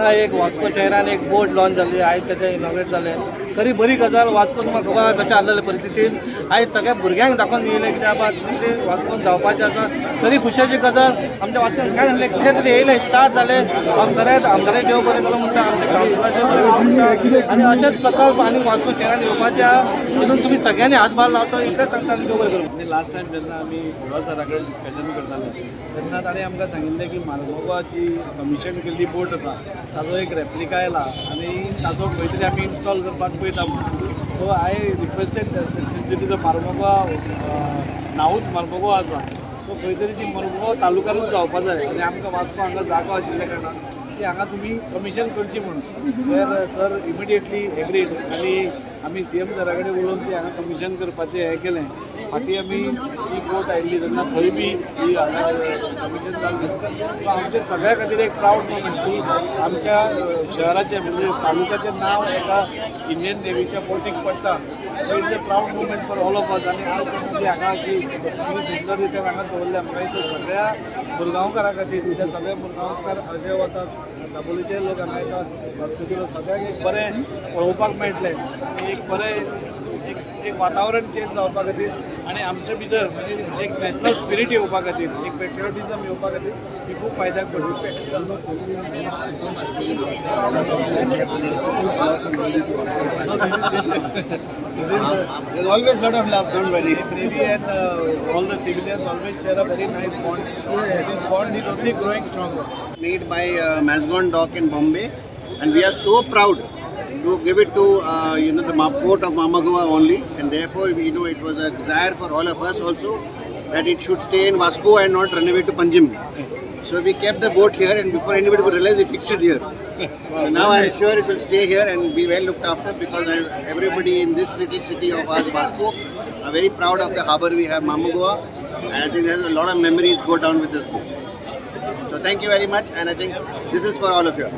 हांगा एक वास्को शहरान एक बोट लॉन्च जाली आयज, तेजें इनॉग्रेट जालें. खरी बरी गजाल. वास्को तुमकां खबर आहा कशें आहलेलें परिस्थितीन. आयज सगळ्या भुरग्यांक दाखोवन येयलें कित्याक बाबा कितें वास्कोन जावपाचें आसा. खरी खुशेची गजाल. आमच्या वास्कोन कांय नासलें, कितें तरी येयलें, स्टार्ट जालें. खरेंच आमदाराक देव बरें करूं म्हणटा, आमच्या कावन्सिलराचें बरें करूं म्हणटा आनी अशेंच प्रकल्प आनी वास्को शहरान येवपाचे आहा. तितून तुमी सगळ्यांनी हातभार लावचो इतलेंच सांगता आनी देव बरें करूं. आनी लास्ट टायम जेन्ना आमी खोडा सरा कडेन डिस्कशन करताले तेन्ना ताणें आमकां सांगिल्लें की मार्मोगाची कमिशन केल्ली बोट आसा, ताजो एक रेप्लिका आयला आनी ताजो खंय तरी आमी इन्स्टॉल करपाक पळयता म्हणून. So I requested, since it is a Marmagao, नांवूच मार्मोगो आसा, सो खंय तरी ती मर्मगो तालुक्यानूच जावपा जाय आनी आमकां वास्को हांगा जागो आशिल्ल्या कारणान ती हांगा तुमी कमिशन करची म्हणून, वेर सर इमिडिएटली एग्रीड आनी आमी सी एम सरा कडेन उलोवन ती हांगा कमिशन करपाचें हें केलें. फाटीं आमी ही बोट आयिल्ली तेन्ना थंय बी ही हांगा कमिशन जाल्लें. सो आमच्या सगळ्या खातीर एक प्रावड मोमेंट की आमच्या शहराचें, म्हणजे तालुक्याचें नांव एका इंडियन नेवीच्या बोटीक पडटा. So it's a proud moment for all of us. आनी आज ती हांगा अशी इतली सुंदर रित्यान हांगा दवरल्या. म्हाका दिसता सगळ्या मुरगांवकारां खातीर, कित्याक सगळे मुरगांवकार अशे वतात, दाबोलीचे लोक हांगा येतात, वास्कोचे लोक, सगळ्यांक एक बरें पळोवपाक मेळटलें आनी एक बरें एक एक वातावरण चेंज जावपा खातीर आनी आमचे भितर म्हणजे एक नॅशनल स्पिरीट येवपा खातीर, एक पेट्रियोटिजम येवपा खातीर ही खूब फायद्याक पडली. There's always lot of love, don't worry. Navy and all the civilians always share a very nice bond. This bond is only growing stronger. Made by Mazgaon Dock in Bombay, and we are so proud to give it to the port of Marmagoa only, and therefore it was a desire for all of us also that it should stay in Vasco and not run away to Panjim. So we kept the boat here, and before anybody could realize, we fixed it here. So now I'm sure it will stay here and be well looked after because everybody in this little city of ours, Vasco, are very proud of the harbour we have, Marmagoa, and I think there's a lot of memories go down with this boat. So thank you very much, and I think this is for all of you.